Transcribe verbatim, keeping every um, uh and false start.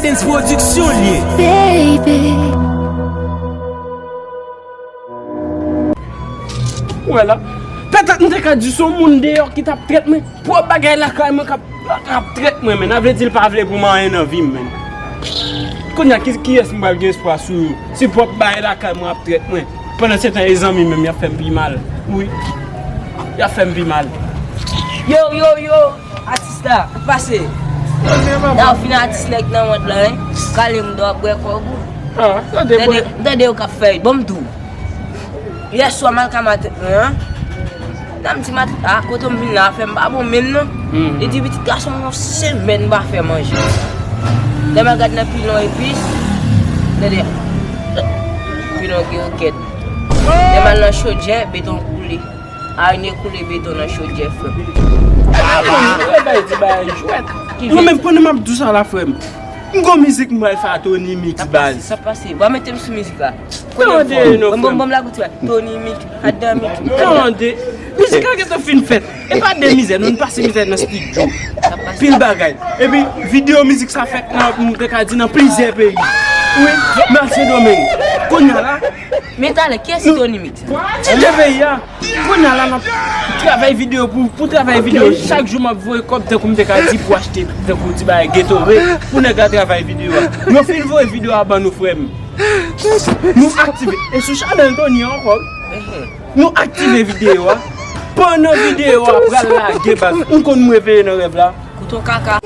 Dance Production li ye. Baby. Wè la. Petèt m te ka di se yon moun deyò ki t ap trèt mwen. Pwòp bagay lakay mwen k ap, k ap trèt mwen, men. Sa vle di l pa vle pou m anyen nan vi m, men. Kounye a, ki, kiyès m pral gen espwa sou yo? Si pwòp bagay lakay mwen ap trèt mwen. Pandan se tan, e zanmi menm, y ap fè m pi mal. Wi. Y ap fè m pi mal. Yo, yo, yo! Atis la, k pase? Nan w fin atis nèg nan wont lan, en? Kale m dò ap bwè kòb ou. Ah, tande, tande, bwè. Tande yo k ap fè, bon, m di w. Yèswa, m al ka matant mwen an. Nan m di matant, ah, kote m vin la, afè m pa bon menm, non. Mhm. Li di, pitit gason, yon semèn m pa fè manje. Lè m al gad nan pilon epis, tande, pilon gen rokèt. Lè m al nan chodyè, beton koule. Arne koule beton nan chodyè, frè m. Ala! Ou bay di bagay jwèt. Mwen menm, pandan m ap di w sa la, frè m, m gon mizik m pral fè a Tony Mix, baz. Sa pase, sa pase. Bon, mete m sou mizik la. Tande, non, frè m. Bon, bon, bon, la gouti, Tony Mix, Adam Mix. Tande. Mizik la gentan fin fèt. E pa de mizè, non, nou pase mizè nan estidyo. Pil bagay. Epi, videyo mizik sa fèt nan, m te ka di, nan plizyè peyi. Wi, nan Sendomeng. Kounye a la, men talè, kiyès ki Tony Mix? Ti de peyi a. Kounye a la, n ap travay videyo pou, pou travay videyo. Chak jou m ap voye kòb, tankou m te ka di, pou achte, tankou ti bagay Gatorade, pou nèg la travay videyo a. Yo fin voye videyo a ban nou, frè m. Nou aktive. E sou chanèl Tony an ankò. Nou aktive videyo a. Pandan videyo a pral lage, baz, m konn m reveye nan rèv la. Kouto kaka.